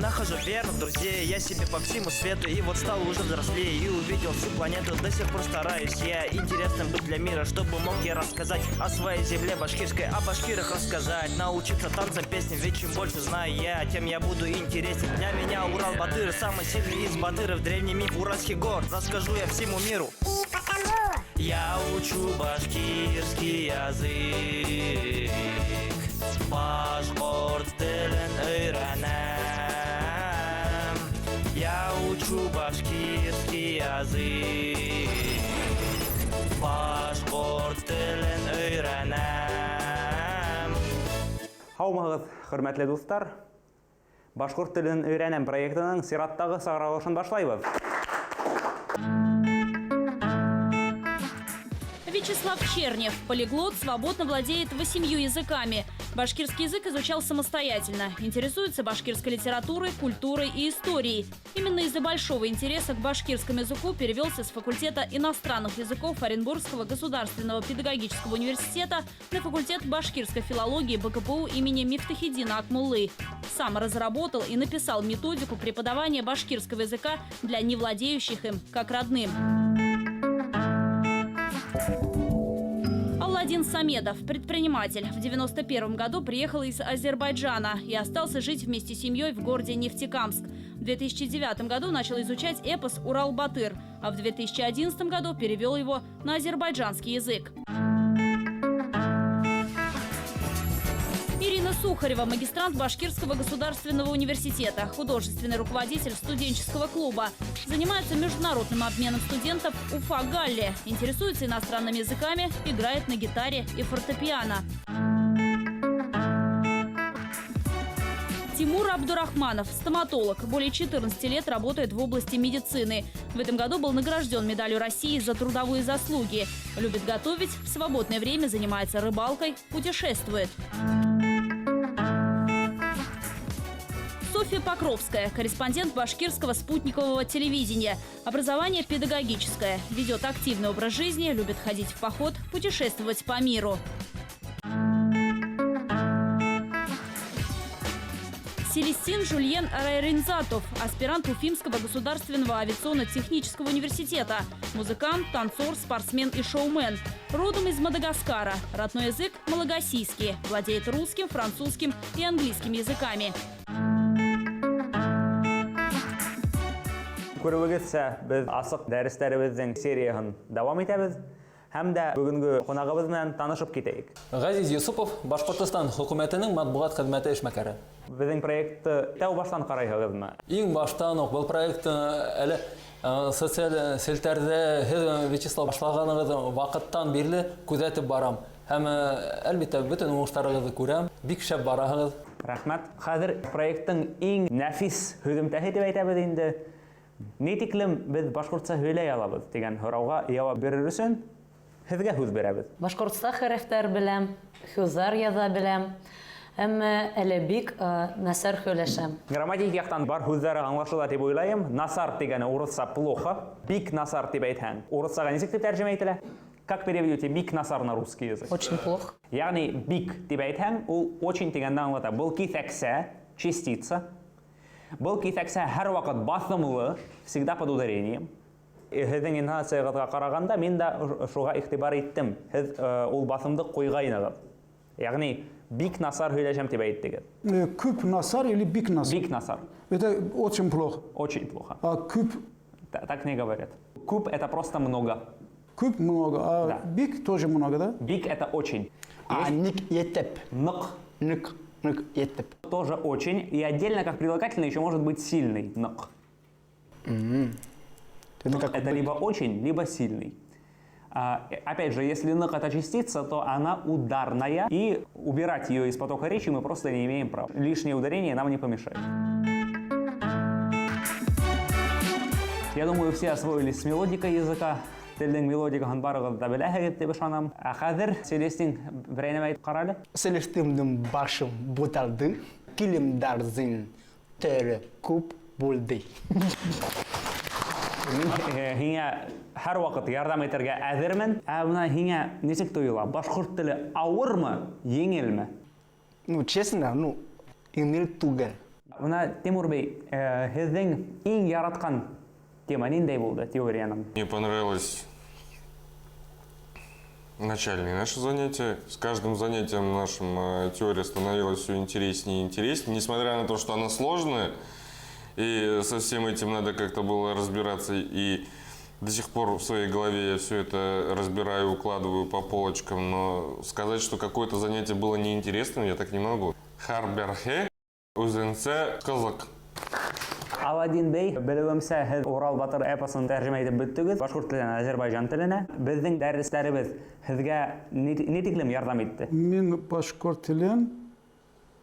Нахожу верных друзей я себе по всему свету. И вот стал уже взрослее и увидел всю планету. До сих пор стараюсь я интересным быть для мира, чтобы мог я рассказать о своей земле башкирской, о башкирах рассказать. Научиться танцам, песням, ведь чем больше знаю я, тем я буду интересен. Для меня Урал-Батыр самый сильный из батыров, древний миф Уральских гор. Расскажу я всему миру. Я учу башкирский язык, башҡорт телен өйрәнәм. Я учу башкирский язык, башҡорт телен өйрәнәм. Һаумыһығыҙ, хөрмәтле дуҫтар! Башҡорт телен өйрәнәм проектының сираттағы сығарылышын башлайбыҙ. Вячеслав Чернев, полиглот, свободно владеет 8 языками. Башкирский язык изучал самостоятельно. Интересуется башкирской литературой, культурой и историей. Именно из-за большого интереса к башкирскому языку перевелся с факультета иностранных языков Оренбургского государственного педагогического университета на факультет башкирской филологии БКПУ имени Мифтахетдина Акмуллы. Сам разработал и написал методику преподавания башкирского языка для невладеющих им как родным. Аладдин Самедов, предприниматель, в 91 году приехал из Азербайджана и остался жить вместе с семьей в городе Нефтекамск. В 2009 году начал изучать эпос «Урал-Батыр», а в 2011 году перевел его на азербайджанский язык. Ирина Сухарева, магистрант Башкирского государственного университета, художественный руководитель студенческого клуба. Занимается международным обменом студентов Уфа-Галле. Интересуется иностранными языками, играет на гитаре и фортепиано. Тимур Абдурахманов, стоматолог, более 14 лет работает в области медицины. В этом году был награжден медалью России за трудовые заслуги. Любит готовить, в свободное время занимается рыбалкой, путешествует. Софья Покровская, корреспондент башкирского спутникового телевидения. Образование педагогическое. Ведет активный образ жизни, любит ходить в поход, путешествовать по миру. Селестин Жульен Райринзатов, аспирант Уфимского государственного авиационно-технического университета. Музыкант, танцор, спортсмен и шоумен. Родом из Мадагаскара. Родной язык – малагасийский. Владеет русским, французским и английским языками. Күреүегеҙсә, беҙ асыҡ дәрестәребеҙҙең серияһын дауам итәбеҙ. Һәм дә бөгөнгө ҡунағыбыҙ менән танышып китәйек. Ғәзиз Йосопов, Башҡортостан хөкүмәтенең матбуғат хеҙмәте эшмәкәре. Беҙҙең проектты тәү баштан ҡарайһығыҙмы? Иң баштан уҡ был проектты әле социаль селтәрҙә һеҙ, Вячеслав, башлағанығыҙ ваҡыттан бирле күҙәтеп барам. Һәм, әлбиттә, бөтөн уңыштарығыҙҙы күрәм. Бик шәп бараһығыҙ. Рәхмәт. Хәҙер проекттың иң нәфис һөҙөмтәһе тип әйтәбеҙ инде. Ни тиклем беҙ башҡортса һөйләй алабыҙ тигән һорауға яуап бирер өсөн һеҙгә һүҙ бирәбеҙ. Башҡортса хәрефтәр беләм, һүҙҙәр яҙа беләм, әммә әле бик насар һөйләшәм. Грамматик яҡтан бар һүҙҙәре аңлашыла тип уйлайым. Насар тигәне урыҫса плохо, бик насар тип әйтһәң, урыҫсаға нисек тип тәржемә ителә? Как переведете бик насар на русский язык? Очень плохо. Ягъни бик тип әйтһәң, ул очень тигәнне аңлата. Был киҫәксә, частица. Был киҫәксә һәр ваҡыт баҫымлы, всегда под ударением. Һеҙҙең интонацияғыҙға ҡарағанда мин дә шуға иғтибар иттем. Һеҙ ул баҫымды ҡуйғайнығыҙ. Ягъни бик насар һөйләшәм тип әйттегеҙ. Күп насар или бик насар? Бик насар. Это очень плохо. Очень плохо. А күп? Так не говорят. Күп это просто много. Күп много, а Да. бик тоже много, да? Бик это очень. А ник етеп. Нык. Нык, нык етеп. Тоже очень. И отдельно как прилагательное еще может быть сильный. Нык. Это как Это либо очень, либо сильный. Опять же, если нык это частица, то она ударная, и убирать ее из потока речи мы просто не имеем права. Лишнее ударение нам не помешает. Я думаю, все освоились с мелодикой языка. Телдең мелодикаһын барығыҙ да беләһегеҙ тип ышанам. Ә хәҙер Селестин берәй нәмә әйтеп ҡара әле. Селестиндең башым буталды, килемдарҙың төре күп булды. Мин һиңә һәр ваҡыт ярҙам итергә әҙермен. Ә бына һиңә нисек тойола? Башҡорт теле ауырмы, еңелме? Ну, честно, еңел түгел. Бына, Тимур бей, һеҙҙең иң яратҡан тема ниндәй булды теорияның? Мне понравилось начальные наши занятия. С каждым занятием нашим теория становилась все интереснее и интереснее. Несмотря на то, что она сложная, и со всем этим надо как-то было разбираться. И до сих пор в своей голове я все это разбираю, укладываю по полочкам. Но сказать, что какое-то занятие было неинтересным, я так не могу. Һәр береһе үҙенсә ҡыҙыҡ. Аладдин бей, белеүемсә, һеҙ Урал батыр эпосын тәржемә итеп бөттөгөҙ башҡорт теленән азербайжан теленә. Беҙҙең дәрестәребеҙ һеҙгә ни тиклем ярҙам итте? Мин башҡорт телен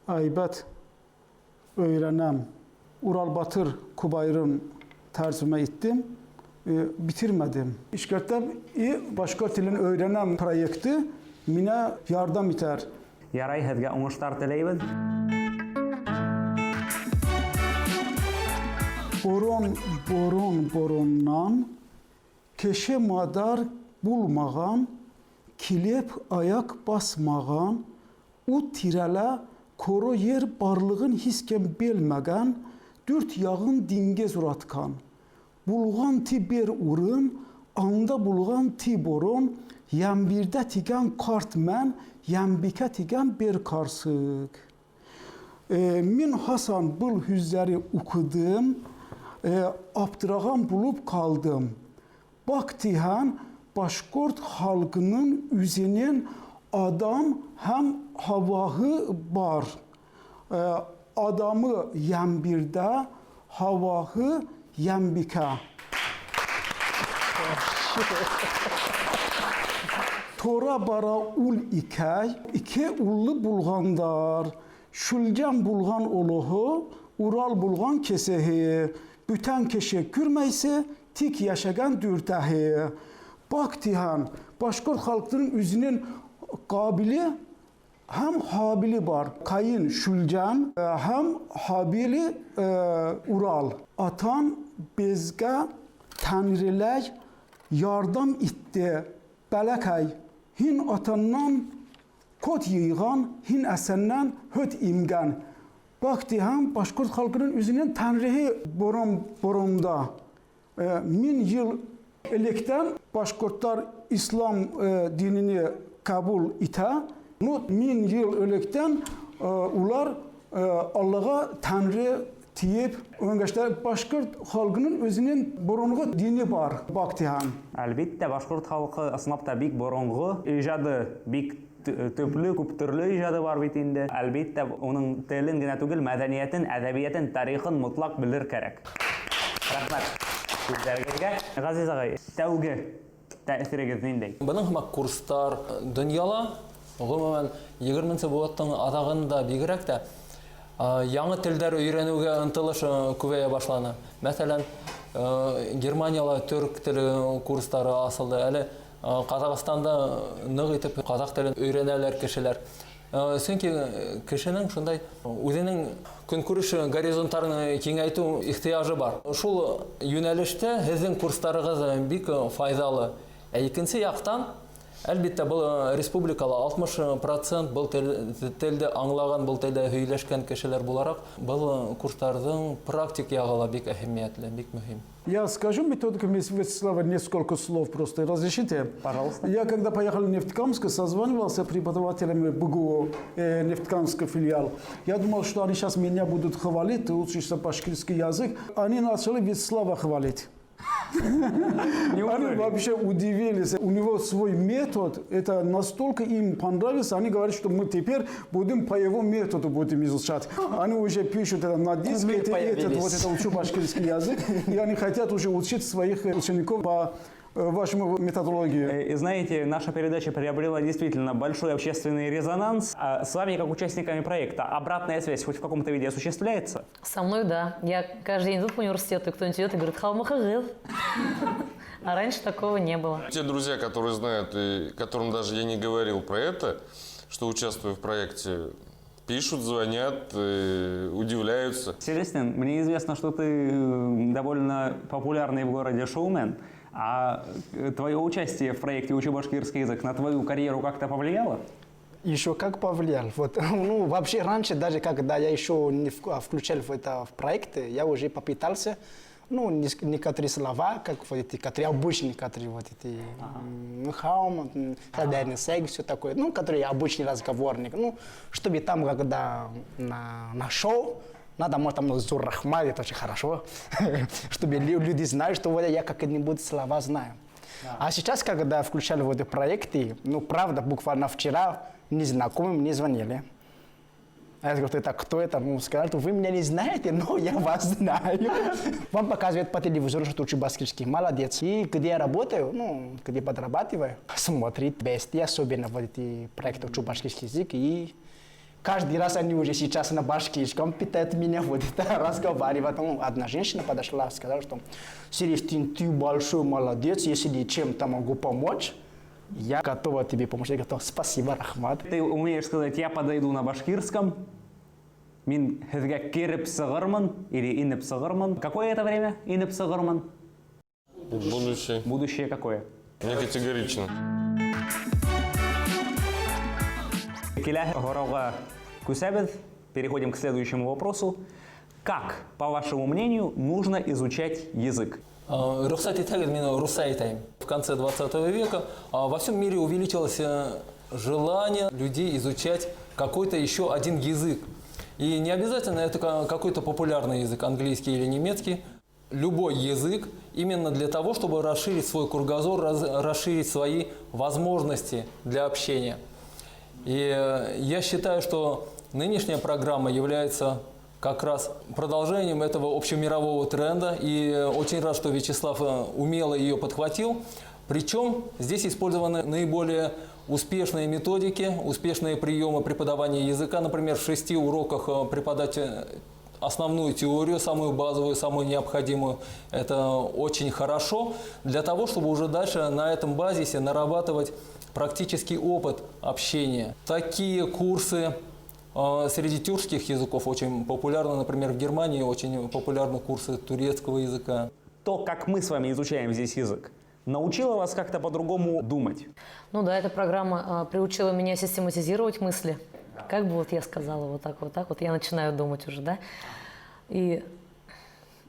һәйбәт өйрәнәм. Урал Батыр Kubayrın tercüme ettim. Bitirmedim. İşkertdə başqa tilin öyrənəm proyekti minə yardım итәр. Ярай, һеҙгә уңыштар теләйбеҙ. Борон, борон, бороннан keşe madar bulmağan, kilep ayak basmağan, u tirələ koro yer barlığın hisken belməgən, dürt yağın dingez uratkan. Bulğan ti bir urun, anda bulğan ti boron, yəmbirdə tigən kart mən, yəmbikə tigən bir karsık. Min Hasan bıl hüzləri okudım, abdırağan bulup kaldım. Bak tihən Başqort xalqının üzünün adam həm havahı var. Adamı yəmbirdə, havahı yəmbikə. Tora bara ul ikək, iki ullu bulğandar. Şülgən bulğan oluhu, Ural bulğan kesehi. Бүтən keşe kürməysə, tik yaşagan dürtəhi. Bak tihan, Başqort xalqının üzünün qabili həm Habili var. Kayın Şülgən, həm Habili Ural. Atan bezgə tənrilək yardım itdi. Bələkəy, hin atandan kod yığan, hin əsəndən höt imgən. Bak həm Başqort xalqının üzünün tənrihi boron boronda. 1000 yıl elekdən Başqortlar İslam dinini qəbul itə. Nu 1000 yıl elekdən ular Allaha tənri tiyib öngəşlər Başqort xalqının özünün boronğu dini var. Bak həm. Әлбиттә, башҡорт халҡы ысынлап та бик боронғо, ижады бик төплө, күп төрлө ижады бар бит инде. Әлбиттә, уның телен генә түгел, мәҙәниәтен, әҙәбиәтен, тарихын мотлаҡ белер кәрәк. Рәхмәт һүҙҙәрегеҙгә. Ғәзиз ағай, тәүге тәьҫирегеҙ ниндәй? Бының һымаҡ курстар донъяла, ғөмүмән, егерменсе быуаттың аҙағында бигерәк тә яңы телдәр өйрәнеүгә ынтылыш күбәйә башланы. Мәҫәлән, Германияла төрк теле курстары асылды. Әле Ҡаҙағстанда ныҡ итеп ҡаҙаҡ телен өйрәнәләр кешеләр. Сөнки кешенең шундай үҙенең көнкүреш горизонттарын киңәйтеү ихтыяжы бар. Шул йүнәлештә һеҙҙең курстарығыҙ бик файҙалы. Ә икенсе яҡтан, әлбиттә, был республикала 60% был телде аңлаған, был телдә һөйләшкән кешеләр булараҡ, был курстарҙың практик яғы ла бик әһәмиәтле, бик мөһим. Я скажу методику Вячеслава несколько слов просто. Разрешите? Пожалуйста. Я когда поехал в Нефтекамск, созванивался с преподавателями БГУ, Нефтекамский филиал. Я думал, что они сейчас меня будут хвалить, ты учишься башкирский язык. Они начали Вячеслава хвалить. Они вообще удивились. У него свой метод, это настолько им понравился, они говорят, что мы теперь будем по его методу будем изучать. Они уже пишут это на диске, появились. вот это учу башкирский язык, и они хотят уже учить своих учеников по вашему методологии. И знаете, наша передача приобрела действительно большой общественный резонанс. А с вами, как участниками проекта, обратная связь хоть в каком-то виде осуществляется? Со мной, да. Я каждый день иду по университету, и кто-нибудь идет и говорит: «Халмахагыл». А раньше такого не было. Те друзья, которые знают, и которым даже я не говорил про это, что участвую в проекте, пишут, звонят, удивляются. Селестин, мне известно, что ты довольно популярный в городе шоумен. А твое участие в проекте «Учу башкирский язык» на твою карьеру как-то повлияло? Еще как повлиял. Вот, ну, вообще раньше, даже когда я еще не включал в это в проекты, я уже попытался, ну, некоторые слова, как вот эти, которые обычные, которые вот эти, хаум, хадернисег, все такое, ну, которые обычный разговорник, ну, чтобы там, когда на шоу, надо, может, там, ҙур рәхмәт, это очень хорошо, чтобы люди знали, что вот я как-нибудь слова знаю. А сейчас, когда включали вот эти проекты, ну, правда, буквально вчера незнакомые мне звонили. А я говорю, это кто это? Ну, сказали, что вы меня не знаете, но я вас знаю. Вам показывают по телевизору, что учу башкирский. Молодец. И где я работаю, ну, где подрабатываю, смотрит Бести, особенно вот эти проекты «Учу башкирский язык». И каждый раз они уже сейчас на башкирском питают меня, вот это разговаривают. Ну, одна женщина подошла, сказала, что Селестин, ты большой молодец, если чем-то могу помочь, я готова тебе помочь. Я готова. Спасибо, рәхмәт. Ты умеешь сказать: «Я подойду» на башкирском? Мин һеҙгә кереп сығырмын или инеп сығырмын. Какое это время? Инеп сығырмын. Будущее. Будущее какое? Не категорично. Киләһе һорауға күсәбеҙ. Переходим к следующему вопросу. Как, по вашему мнению, нужно изучать язык? Рөхсәт итһәгеҙ, мин русса әйтәйем. В конце 20 века во всем мире увеличилось желание людей изучать какой-то еще один язык. И не обязательно это какой-то популярный язык, английский или немецкий. Любой язык именно для того, чтобы расширить свой кругозор, расширить свои возможности для общения. И я считаю, что нынешняя программа является как раз продолжением этого общемирового тренда. И очень рад, что Вячеслав умело ее подхватил. Причем здесь использованы наиболее успешные методики, успешные приемы преподавания языка. Например, в 6 уроках преподать основную теорию, самую базовую, самую необходимую. Это очень хорошо для того, чтобы уже дальше на этом базисе нарабатывать практический опыт общения. Такие курсы среди тюркских языков очень популярны. Например, в Германии очень популярны курсы турецкого языка. То, как мы с вами изучаем здесь язык, научила вас как-то по-другому думать? Ну да, эта программа приучила меня систематизировать мысли. Как бы вот я сказала, вот так, вот так, вот я начинаю думать уже, да? И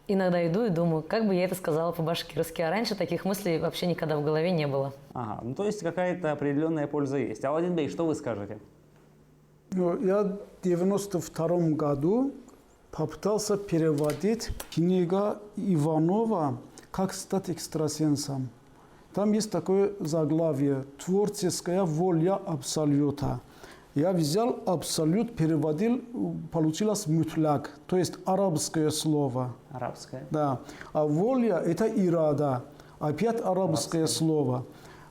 иногда иду и думаю, как бы я это сказала по-башкирски. А раньше таких мыслей вообще никогда в голове не было. Ага, ну то есть какая-то определенная польза есть. Аладдин Бей, что вы скажете? Ну, я в 92 году попытался переводить книгу Иванова «Как стать экстрасенсом». Там есть такое заглавие «Творческая воля абсолюта». Я взял абсолют, переводил, получилось мутляк, то есть арабское слово. Арабское. Да. А воля – это ирада, опять арабское слово.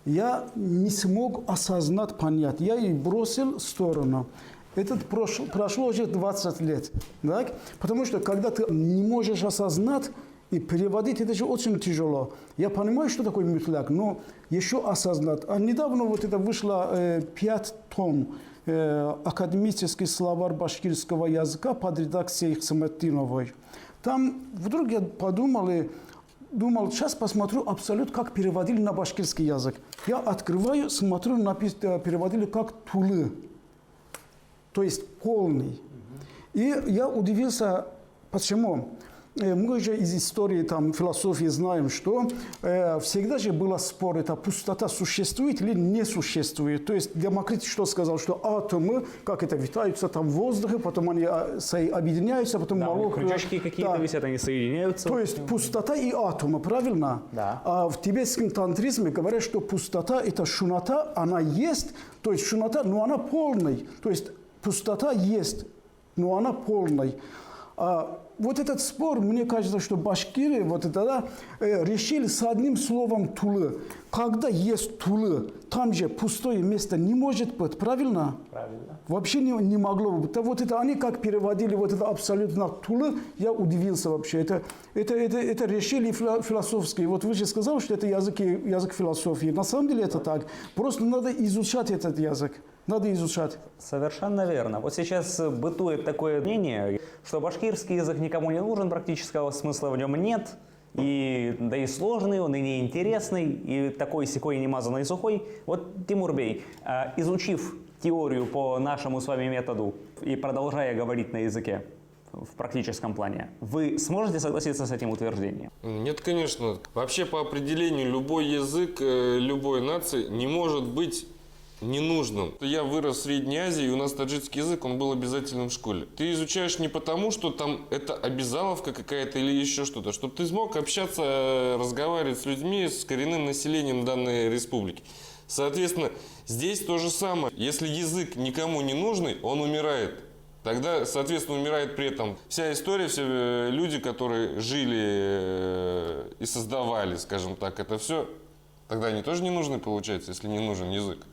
Я не смог осознать, понять. Я и бросил в сторону. Это прошло уже 20 лет. Так? Потому что когда ты не можешь осознать и переводить, это же очень тяжело. Я понимаю, что такое мутляк, но еще осознать. А недавно вот это вышло 5 том академический словарь башкирского языка под редакцией Хисамутдиновой. Там вдруг я подумал и думал, сейчас посмотрю абсолют, как переводили на башкирский язык. Я открываю, смотрю, переводили как тулы, то есть полный. И я удивился, почему? Мы же из истории, философии знаем, что всегда же был спор, это пустота существует или не существует. То есть Демокрит что сказал, что атомы, как это, витаются в воздухе, потом они объединяются, потом Да, у них молекулы. крючочки какие-то висят, они соединяются. То есть пустота и атомы, правильно? Да. А в тибетском тантризме говорят, что пустота – это шуната, она есть, то есть шуната, но она полная. То есть пустота есть, но она полная. А вот этот спор, мне кажется, что башкиры вот это, да, решили с одним словом тулы. Когда есть тулы, там же пустое место не может быть, правильно? Правильно. Вообще не могло быть. Да вот это они как переводили вот это абсолютно тулы, я удивился вообще. Это решили философские. Вот вы же сказали, что это язык философии. На самом деле это так. Просто надо изучать этот язык. Надо изучать. Совершенно верно. Вот сейчас бытует такое мнение, что башкирский язык никому не нужен, практического смысла в нем нет, да и сложный он, и неинтересный, и такой-сякой, немазанный и сухой. Вот, Тимур Бей, изучив теорию по нашему с вами методу и продолжая говорить на языке в практическом плане, вы сможете согласиться с этим утверждением? Нет, конечно. Вообще, по определению, любой язык любой нации не может быть ненужным. Я вырос в Средней Азии, и у нас таджикский язык, он был обязательным в школе. Ты изучаешь не потому, что там это обязаловка какая-то или еще что-то, чтобы ты смог общаться, разговаривать с людьми, с коренным населением данной республики. Соответственно, здесь то же самое. Если язык никому не нужный, он умирает. Тогда, соответственно, умирает при этом вся история, все люди, которые жили и создавали, скажем так, это все, тогда они тоже не нужны, получается, если не нужен язык.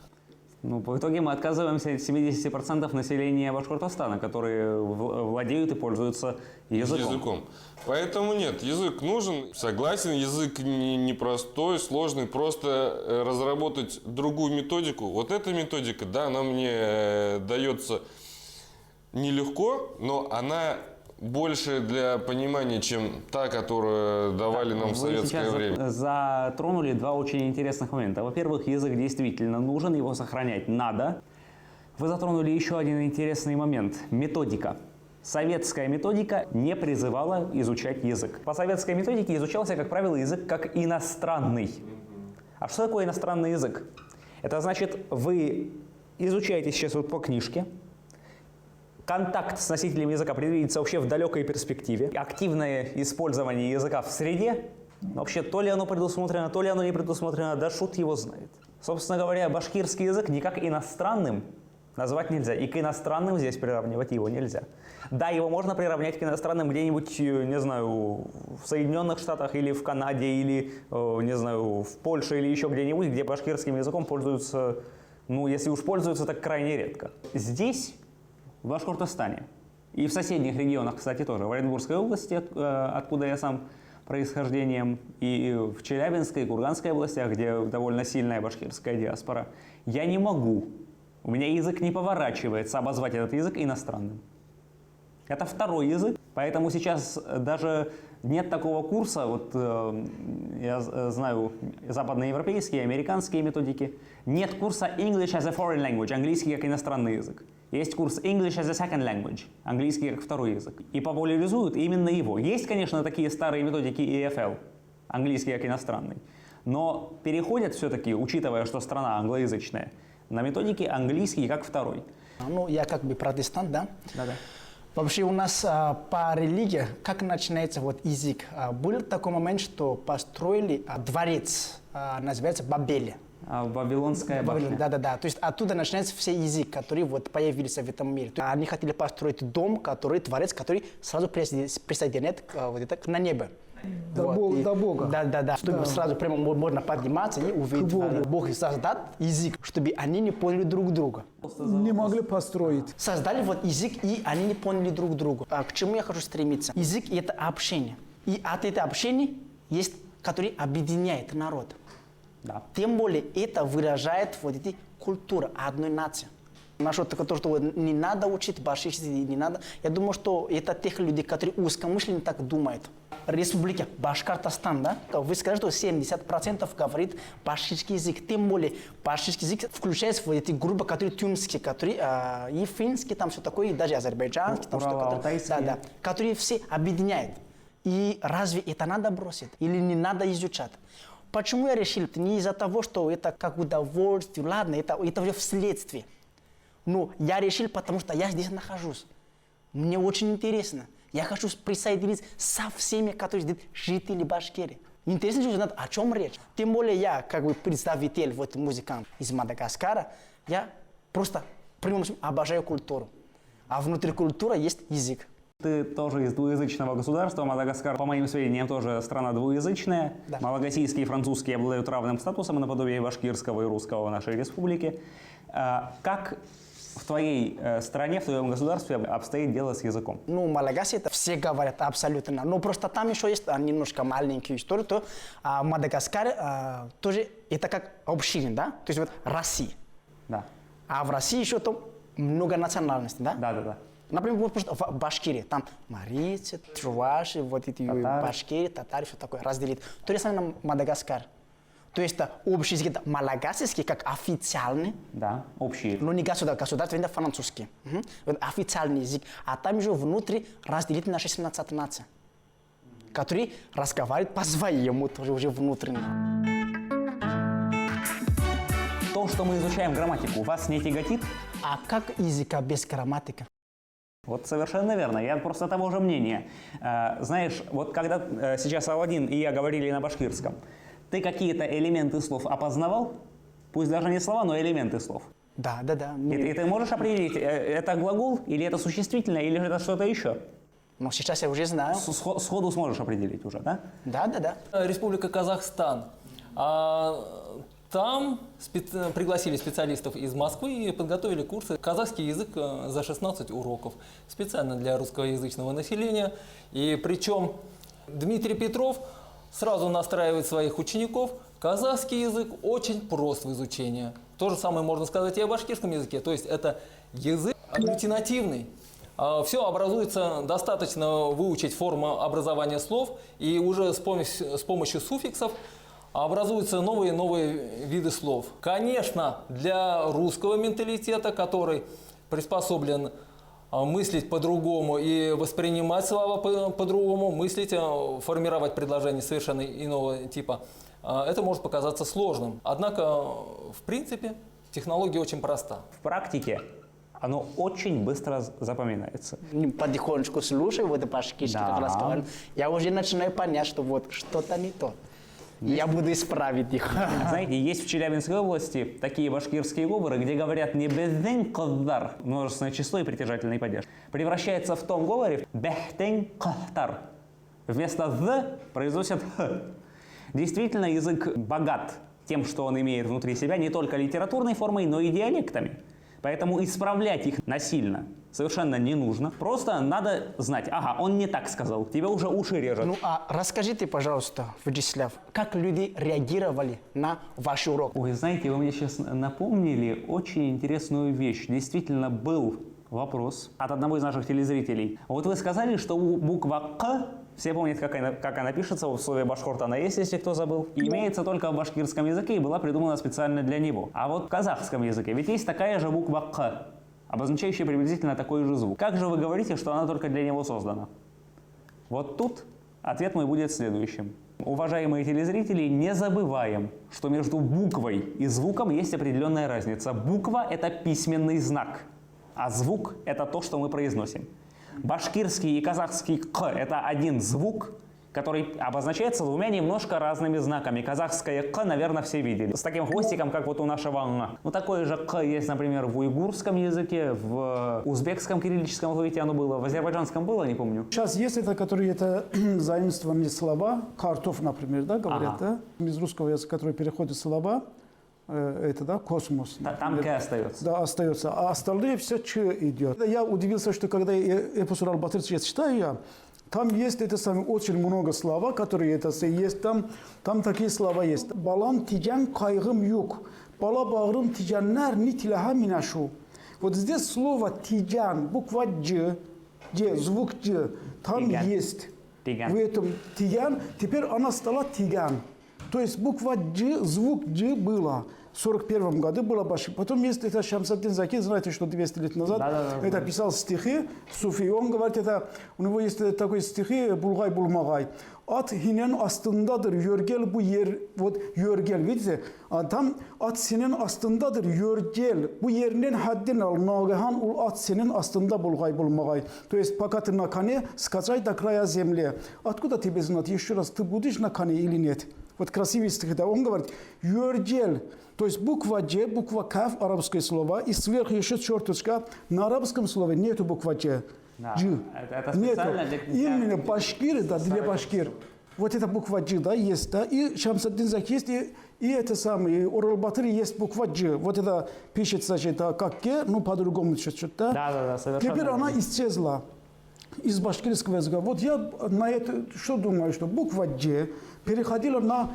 Ну, по итоге мы отказываемся от 70% населения Башкортостана, которые владеют и пользуются языком. Языком. Поэтому нет, язык нужен. Согласен, язык непростой, сложный. Просто разработать другую методику. Вот эта методика, да, она мне дается нелегко, но она больше для понимания, чем та, которую давали нам в Вы советское сейчас время. Затронули два очень интересных момента. Во-первых, язык действительно нужен, его сохранять надо. Вы затронули еще один интересный момент – методика. Советская методика не призывала изучать язык. По советской методике изучался, как правило, язык как иностранный. А что такое иностранный язык? Это значит, вы изучаете сейчас вот по книжке, контакт с носителем языка предвидится вообще в далекой перспективе. Активное использование языка в среде, вообще то ли оно предусмотрено, то ли оно не предусмотрено, да шут его знает. Собственно говоря, башкирский язык никак иностранным назвать нельзя. И к иностранным здесь приравнивать его нельзя. Да, его можно приравнять к иностранным где-нибудь, не знаю, в Соединенных Штатах или в Канаде, или, не знаю, в Польше или еще где-нибудь, где башкирским языком пользуются, ну, если уж пользуются, так крайне редко. Здесь, в Башкортостане, и в соседних регионах, кстати, тоже, в Оренбургской области, откуда я сам происхождением, и в Челябинской, и Курганской областях, где довольно сильная башкирская диаспора, я не могу, у меня язык не поворачивается обозвать этот язык иностранным. Это второй язык, поэтому сейчас даже нет такого курса, вот я знаю западноевропейские, американские методики, нет курса English as a foreign language, английский как иностранный язык. Есть курс English as a second language, английский как второй язык. И популяризуют именно его. Есть, конечно, такие старые методики EFL, английский как иностранный. Но переходят все-таки, учитывая, что страна англоязычная, на методики английский как второй. Ну, я как бы протестант, да? Да-да. Вообще у нас по религии, как начинается вот язык? Был такой момент, что построили дворец, называется Бабель. А, Вавилонская башня. Да-да-да. То есть оттуда начинается все язык, которые вот появились в этом мире. То есть они хотели построить дом, который, дворец, который сразу присоединяет вот это, на небо. До, Вот, до Бога. Да. Чтобы Да. сразу прямо можно подниматься и увидеть. К Богу. Бог создал язык, чтобы они не поняли друг друга. Не могли построить. Создали вот язык, и они не поняли друг друга. А к чему я хочу стремиться? Язык – это общение. И от этого общения есть, который объединяет народ. Тем более это выражает вот эти культуры одной нации. Насчет того, что вот не надо учить башкирский, не надо. Я думаю, что это тех людей, которые узкомышленно так думают. Республика Башкортостан, да? Вы сказали, что 70% говорит башкирский язык. Тем более башкирский язык включается в эти группы, которые тюркские, которые и финские, там все такое, и даже азербайджанские, там все такое. Урало-алтайские. Да, да, которые все объединяют. И разве это надо бросить или не надо изучать? Почему я решил? Не из-за того, что это как удовольствие, ладно, это уже вследствие. Но я решил, потому что я здесь нахожусь. Мне очень интересно. Я хочу присоединиться со всеми, которые здесь жители Башкирии. Интересно же узнать, о чем речь. Тем более я, как бы представитель, вот музыкант из Мадагаскара, я просто в прямом смысле обожаю культуру. А внутри культуры есть язык. Ты тоже из двуязычного государства. Мадагаскар, по моим сведениям, тоже страна двуязычная. Да. Малагасийский и французский обладают равным статусом наподобие башкирского и русского в нашей республике. Как в твоей стране, в твоем государстве обстоит дело с языком? Ну, Малагаси это все говорят абсолютно. Но просто там еще есть немножко маленькая история, то Мадагаскар тоже это как община, да? То есть вот Россия. Да. А в России еще там много национальностей, да? Да. Например, вот просто в Башкирии, там марийцы, чуваши, вот эти Татары. башкиры, татары, все такое разделить. То же самое на Мадагаскар. То есть общий язык это малагасийский, как официальный. Да, общий. Но не государственный, это французский. Угу. Вот официальный язык. А там еще внутри разделить на 16 наций, которые разговаривают по-своему тоже уже внутренне. То, что мы изучаем грамматику, вас не тяготит? А как языка без грамматики? Вот совершенно верно. Я просто того же мнения. Знаешь, вот когда сейчас Аладдин и я говорили на башкирском, ты какие-то элементы слов опознавал? Пусть даже не слова, но элементы слов. Да, да, да. И ты можешь определить, это глагол, или это существительное, или же это что-то еще? Ну, сейчас я уже знаю. Сходу сможешь определить уже, да? Да, да, да. Республика Казахстан. Там пригласили специалистов из Москвы и подготовили курсы «Казахский язык за 16 уроков» специально для русскоязычного населения. И причем Дмитрий Петров сразу настраивает своих учеников. Казахский язык очень прост в изучении. То же самое можно сказать и о башкирском языке. То есть это язык агглютинативный. Все образуется, достаточно выучить форму образования слов, и уже с помощью суффиксов образуются новые и новые виды слов. Конечно, для русского менталитета, который приспособлен мыслить по-другому и воспринимать слова по-другому, мыслить, формировать предложения совершенно иного типа, это может показаться сложным. Однако, в принципе, технология очень проста. В практике оно очень быстро запоминается. Потихонечку слушаю вот башкирский, как разговариваю, я уже начинаю понять, что вот что-то не то. Я буду исправить их. Знаете, есть в Челябинской области такие башкирские говоры, где говорят не «беҙҙең ҡыҙҙар», множественное число и притяжательный падеж, превращается в том говоре «бәхтең ҡыҙҙар». Вместо «ð» произносят «х». Действительно, язык богат тем, что он имеет внутри себя не только литературной формой, но и диалектами. Поэтому исправлять их насильно совершенно не нужно. Просто надо знать, ага, он не так сказал, тебе уже уши режет. Ну а расскажите, пожалуйста, Вячеслав, как люди реагировали на ваш урок? Ой, знаете, вы мне сейчас напомнили очень интересную вещь. Действительно был вопрос от одного из наших телезрителей. Вот вы сказали, что буква «К», все помнят, как она пишется, в слове «башкорт» она есть, если кто забыл, имеется только в башкирском языке и была придумана специально для него. А вот в казахском языке ведь есть такая же буква «К», обозначающая приблизительно такой же звук. Как же вы говорите, что она только для него создана? Вот тут ответ мой будет следующим. Уважаемые телезрители, не забываем, что между буквой и звуком есть определенная разница. Буква – это письменный знак, а звук – это то, что мы произносим. Башкирский и казахский «к» – это один звук, который обозначается двумя немножко разными знаками. Казахское «к», наверное, все видели. С таким хвостиком, как вот у нашего «н». Ну, такое же «к» есть, например, в уйгурском языке, в узбекском кириллическом алфавите оно было, в азербайджанском было, не помню. Сейчас есть это, которые это заимствованные слова, картоф, например, да, говорят, ага, да? Из русского языка, который переходит слова, это, да, космос. Да, там «к» остается. Да, остается. А остальные все «ч» идет. Я удивился, что когда я эпос Урал-Батыр сейчас читаю, я, там есть это самое, очень много слова, которые это есть, там такие слова есть. Балам тигән ҡайғым юҡ, бала бағрым тигәннәр ни теләһә миңә шул. Вот здесь слово тигән, буква «дж», «дж», звук «дж», там тигән. Есть. Тигән. В этом тигән, теперь она стала тигән. То есть буква «дж», звук «дж» было. В 1941 году было башкир. Потом есть это Шамсаддин Заки, знаете, что 200 лет назад да. Это писал стихи суфи. Он говорит, это, у него есть такой стихи «Булғай, булмағай». Ат һинең аҫтындаҙыр, йөргәл был ер, вот йөргәл, видите? А там ат һинең аҫтындаҙыр, йөргәл, был еренең хәҙҙен ал, нағиһан ул ат һинең аҫтында булғай, булмағай. То есть пока ты на коне, скачай до края земли. Откуда тебе знать, еще раз, ты будешь на коне или нет? Вот красивый стих, да, он говорит, йөргәл, то есть буква Дж, буква Каф, арабское слово, и сверху еще черточка, на арабском слове нету буква Дж. Да, Дж. это специально нету. для... Именно башкиры, да, для башкир. Вот эта буква Дж, да, есть, да, и Шамсаддин Заки есть, и это самое, и Урал-Батыр есть буква Дж. Вот это пишется, значит, да, как Г, ну, по-другому чуть-чуть, да. Да, совершенно. Теперь она исчезла из башкирского языка. Вот я на это что думаю, что буква Дж переходила на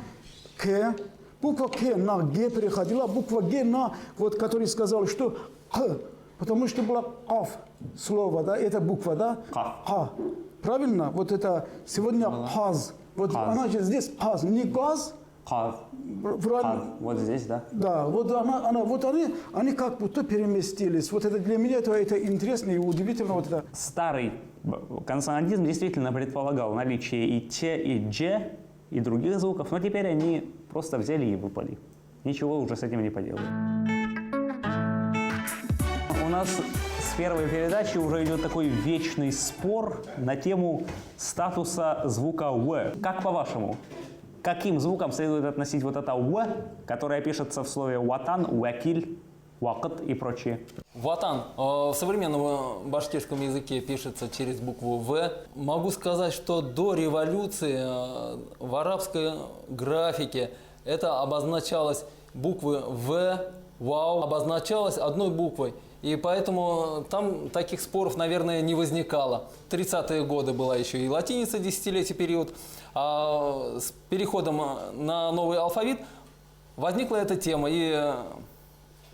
К, буква К на Г переходила, буква Г на, вот, который сказал, что К, потому что была Аф слово, да, это буква, да? Каф. Ка. Правильно? Вот это сегодня Каз. Вот Каз. она же здесь Каз, не газ, Каз. Правильно? Вот здесь, да? Да, вот она, вот они как будто переместились. Вот это для меня это интересно и удивительно. Вот это. Старый консонантизм действительно предполагал наличие и Ч, и Дж, и других звуков, но теперь они просто взяли и выпали. Ничего уже с этим не поделаешь. У нас с первой передачи уже идет такой вечный спор на тему статуса звука «в». Как по-вашему, каким звуком следует относить вот это «в», которое пишется в слове «ватан», «вакиль», «вакыт» и прочее? Ватан в современном башкирском языке пишется через букву В. Могу сказать, что до революции в арабской графике это обозначалось буквы В, Вау, обозначалось одной буквой. И поэтому там таких споров, наверное, не возникало. В 30-е годы была еще и латиница, десятилетий период. А с переходом на новый алфавит возникла эта тема. И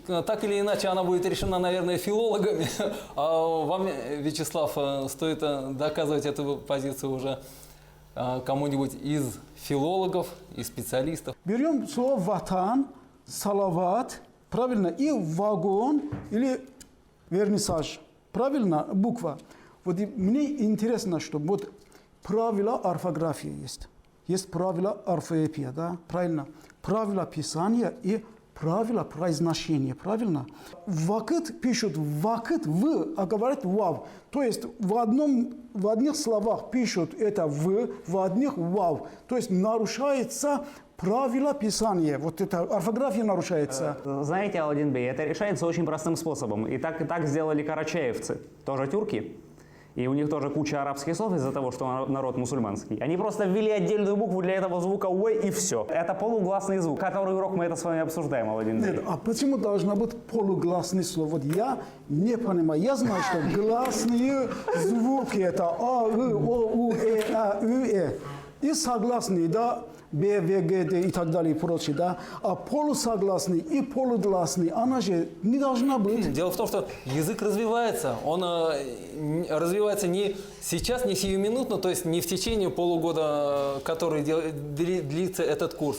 так или иначе она будет решена, наверное, филологами. А вам, Вячеслав, стоит доказывать эту позицию уже кому-нибудь из филологов и специалистов. Берем слово «ватан», «салават», правильно, и «вагон» или «вернисаж». Правильно, буква. Вот и мне интересно, что вот правила орфографии есть. Есть правила орфоэпия, да, правильно. Правила писания и правила произношения, правильно? Вакыт пишут вакыт в, а говорят вав. То есть в одних словах пишут это в одних вав. То есть нарушается правила писания. Вот это орфография нарушается. Знаете, Аладдин Бей, это решается очень простым способом. И так сделали карачаевцы, тоже тюрки. И у них тоже куча арабских слов из-за того, что народ мусульманский. Они просто ввели отдельную букву для этого звука «в» и все. Это полугласный звук. Который урок мы это с вами обсуждаем, Аладдин Бей. Нет, а почему должно быть полугласный слово? Вот я не понимаю. Я знаю, что гласные звуки это А, И, О, У, Э, А, Ю, Э. И согласные, да, Б, В, Г, Д и так далее и прочее, да. А полусогласный и полугласный, она же не должна быть. Дело в том, что язык развивается. Он развивается не сейчас, не сиюминутно, то есть не в течение полугода, который длится этот курс.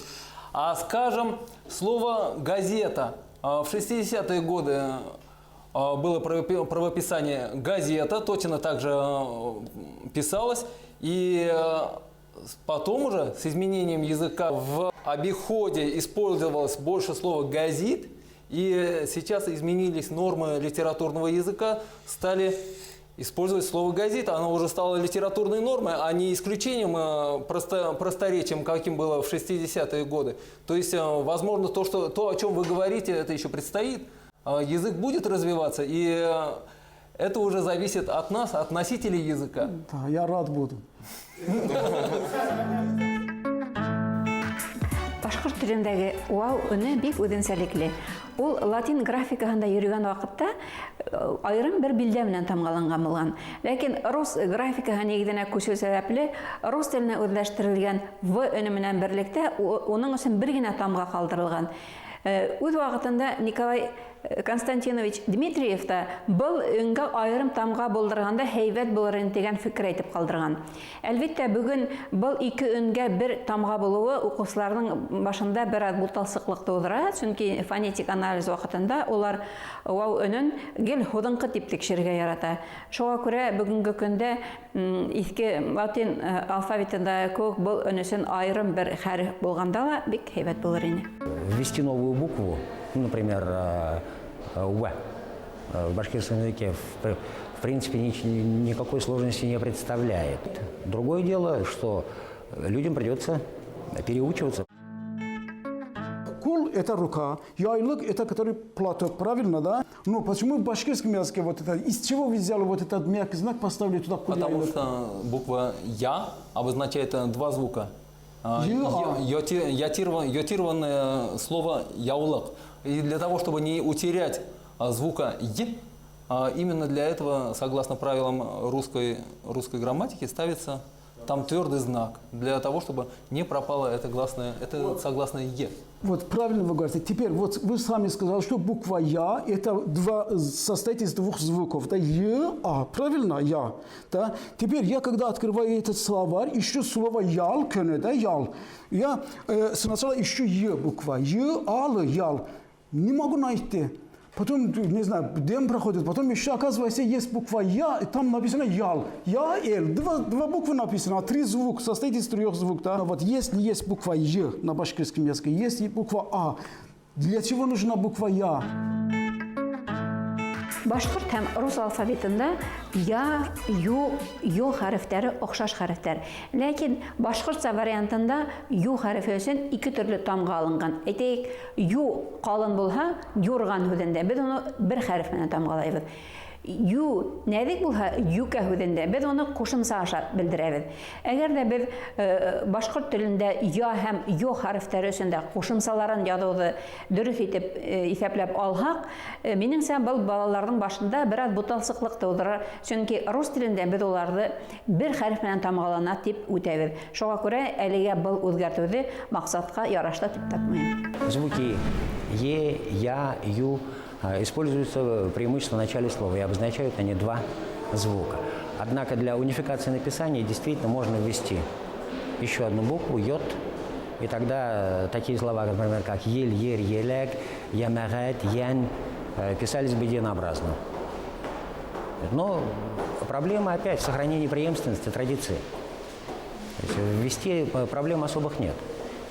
А, скажем, слово «газета». В 60-е годы было правописание «газета», точно так же писалось. И потом уже с изменением языка в обиходе использовалось больше слова «газит», и сейчас изменились нормы литературного языка, стали использовать слово «газит». Оно уже стало литературной нормой, а не исключением, просторечием, каким было в 60-е годы. То есть, возможно, то, о чем вы говорите, это еще предстоит. Язык будет развиваться, и это уже зависит от нас, от носителей языка. Да, я рад буду. Башҡорт телендәге вау өнө бик үҙенсәлекле. Ул латин графикаһында йөрөгән ваҡытта айырым бер билдә менән тамғаланған булған. Ләкин рус графикаһы нигеҙенә күсеү сәбәпле рус теленә үҙләштерелгән в өнө менән берлектә уның өсөн бер генә тамға ҡалдырылған. Үҙ ваҡытында Николай Константинович Дмитриев та был өнгә айырым тамға булдырғанда һәйбәт булыр ине тигән фекер әйтеп ҡалдырған. Әлбиттә, бөгөн был ике өнгә бер тамға булыуы уҡыусыларҙың башында бер аҙ буталсыҡлыҡ тыуҙыра, сөнки фонетик анализ ваҡытында улар вау өнөн гел һуҙынҡы тип тикшерергә ярата. Шуға күрә бөгөнгө көндә иҫке латин алфавитында кеүек был өн өсөн айырым бер хәреф булғанда ла бик һәйбәт булыр ине. Ввести новую букву, например, В, в башкирском языке, в принципе, никакой сложности не представляет. Другое дело, что людям придется переучиваться. Кул – это рука, яйлык – это который платок, правильно, да? Но почему в башкирском языке вот это, из чего вы взяли вот этот мягкий знак, поставили туда кул? Потому яйлык? что буква Я обозначает два звука. Йотированное слово яулык. И для того, чтобы не утерять звука «е», именно для этого, согласно правилам русской грамматики, ставится Там твердый знак для того, чтобы не пропало это гласное, это согласное «е». Вот правильно вы говорите. Теперь вот вы сами сказали, что буква Я это два, состоит из двух звуков. Да, Е, А. Правильно? Я. Да? Теперь я, когда открываю этот словарь, ищу слово Ял, көнө, да, Ял. Я сначала ищу Е буква. Е, А, Л, Ял. Не могу найти. Потом, не знаю, день проходит, потом еще, оказывается, есть буква Я, и там написано Ял. Я, Л. Два буквы написано, а три звука, состоит из трех звуков. Да? Вот если есть буква Е на башкирском языке, есть и буква А, для чего нужна буква Я? Башкорт һәм рус алфавитында я, ю, ё хәрефтәре охшаш хәрефтәр. Ләкин башкортча вариантында ю хәрефе өчен ике төрле тамга алынган. Әйтәйек, ю калын булһа, юрган һүҙендә беҙ уны бер хәреф менән тамгалайбыҙ. Ю нәҙек булһа, юкә һүҙендә беҙ уны ҡушымса аша белдерәбеҙ. Әгәр ҙә беҙ башҡорт телендә я һәм ё хәрефтәре өсөн дә ҡушымсаларын яҙыуҙы дөрөҫ итеп иҫәпләп алһаҡ, минеңсә, был балаларҙың башында бер аҙ буталсыҡлыҡ тыуҙырыр. Сөнки рус телендә беҙ уларҙы бер хәреф менән тамғалана тип үтәбеҙ. Шуға күрә әлегә был үҙгәртеүҙе маҡсатҡа ярашлы тип тапмайым. Звуки е, я, ю используются преимущественно в начале слова, и обозначают они два звука. Однако для унификации написания действительно можно ввести еще одну букву йод, и тогда такие слова, например, как ель, ер, елек, ямагат, ян, писались бы единообразно. Но проблема опять в сохранении преемственности традиции. То есть ввести проблем особых нет.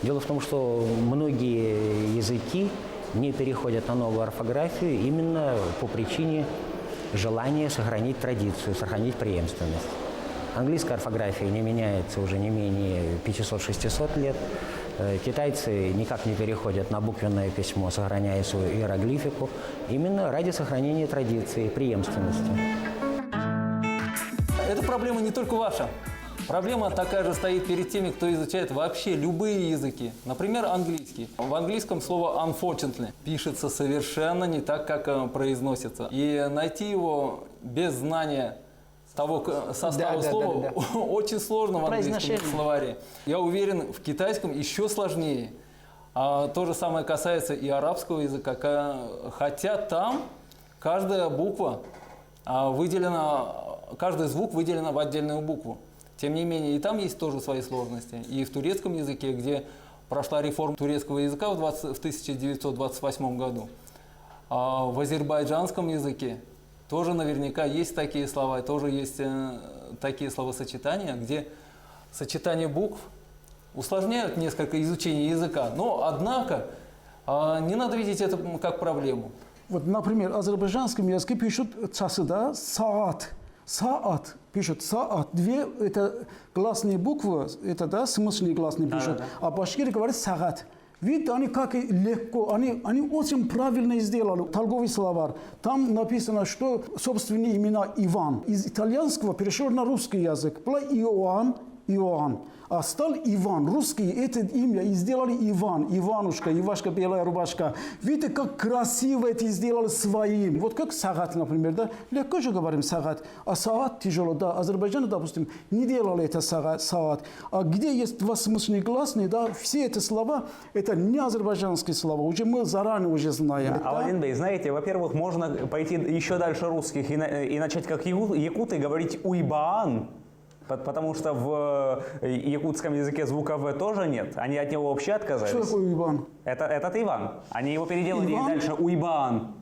Дело в том, что многие языки не переходят на новую орфографию именно по причине желания сохранить традицию, сохранить преемственность. Английская орфография не меняется уже не менее 500-600 лет. Китайцы никак не переходят на буквенное письмо, сохраняя свою иероглифику, именно ради сохранения традиции, преемственности. Эта проблема не только ваша. Проблема такая же стоит перед теми, кто изучает вообще любые языки. Например, английский. В английском слово unfortunately пишется совершенно не так, как произносится. И найти его без знания того состава слова очень сложно в английском Произношение. Словаре. Я уверен, в китайском еще сложнее. А то же самое касается и арабского языка. Хотя там каждая буква, а, выделена, каждый звук выделен в отдельную букву. Тем не менее, и там есть тоже свои сложности. И в турецком языке, где прошла реформа турецкого языка в 1928 году, а в азербайджанском языке тоже наверняка есть такие слова, тоже есть такие словосочетания, где сочетание букв усложняют несколько изучение языка. Но, однако, не надо видеть это как проблему. Вот, например, в азербайджанском языке пишут часы, да, saat. Saat пишут, saat. Две это гласные буквы, это, да, смыслные гласные пишут. А башкиры говорят сәғәт. Видите, они как легко, они очень правильно сделали. Торговый словарь. Там написано, что собственные имена Иван. Из итальянского перешел на русский язык. Была Иоанн, Иоанн. А стал Иван. Русские это имя и сделали Иван. Иванушка, Ивашка, белая рубашка. Видите, как красиво это сделали своим. Вот как сәғәт, например, да? Легко же говорим сәғәт. А saat тяжело, да. Азербайджан, допустим, не делали это сәғәт, saat. А где есть два смыслные гласные, да, все эти слова, это не азербайджанские слова. Уже мы заранее уже знаем. Да. Аладдин Бей, знаете, во-первых, можно пойти еще дальше русских и начать как якуты говорить уйбаан. Потому что в якутском языке звука В тоже нет. Они от него вообще отказались. Что такое Иван? Это, этот Иван. Они его переделали Иван? И дальше Уйбаан.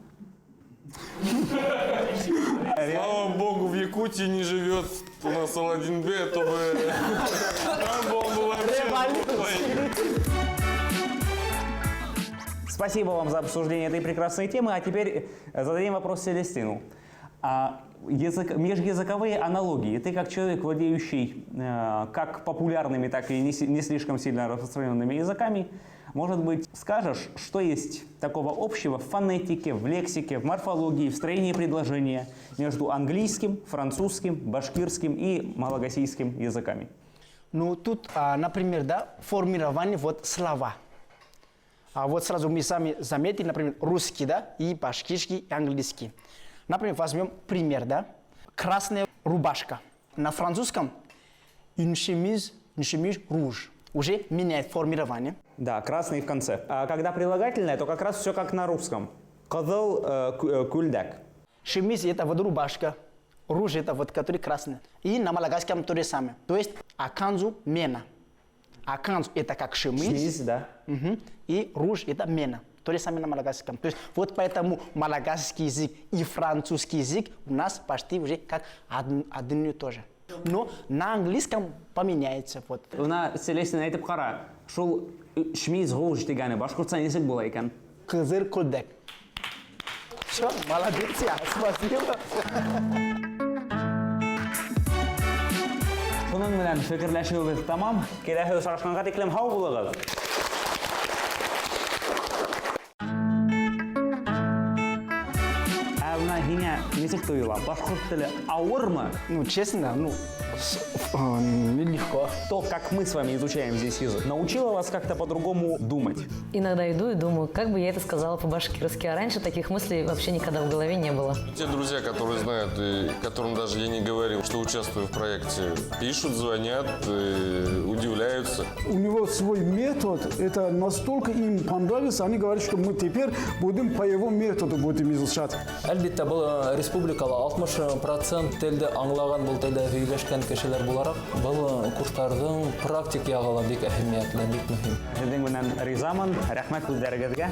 Слава богу, в Якутии не живет у нас Аладдин Бей, а то бы там бы он был вообще глухой. Спасибо вам за обсуждение этой прекрасной темы. А теперь зададим вопрос Селестину. Межязыковые аналогии. Ты как человек, владеющий как популярными, так и не слишком сильно распространенными языками, может быть, скажешь, что есть такого общего в фонетике, в лексике, в морфологии, в строении предложения между английским, французским, башкирским и малагасийским языками? Ну, тут, например, да, формирование вот слова. А вот сразу мы сами заметили, например, русский, да, и башкирский, и английский. Например, возьмем пример, да. Красная рубашка. На французском Une chemise, une chemise rouge. Уже меняет формирование. Да, красный в конце. А когда прилагательное, то как раз все как на русском. Ҡыҙыл күлдәк. Chemise это вот рубашка. Rouge это вот который красный. И на малагасском то же самое. То есть akanjo mena. Akanjo это как chemise. Chemise, да. Мгм. И rouge это mena. То же самое на малагасском. То есть вот поэтому малагасский язык и французский язык у нас почти уже как одно и то же. Но на английском поменяется. Вот. Бына Селестина әйтеп ҡара, шул chemise rouge тигәне башҡортса нисек була икән? Ҡыҙыл күлдәк. Все, молодец, я, спасибо. Шуның менән фекерләшеүебеҙ тамам. Киләһе осрашҡанға тиклем һау булығыҙ. Ә бына һиңә нисек тойола? Башҡорт теле ауырмы? Ну, честно, ну, нелегко. То, как мы с вами изучаем здесь язык, научило вас как-то по-другому думать? Иногда иду и думаю, как бы я это сказала по-башкирски. А раньше таких мыслей вообще никогда в голове не было. Те друзья, которые знают, и которым даже я не говорил, что участвую в проекте, пишут, звонят, и удивляются. У него свой метод, это настолько им понравился, они говорят, что мы теперь будем по его методу будем изучать. Әлбиттә, был республикала 60% телде аңлаған, был телдә һөйләшкән кешеләр булараҡ, был курстарҙың практик яғы ла бик әһәмиәтле, бик мөһим. Һеҙҙең менән ризамын, рәхмәт һүҙҙәрегеҙгә.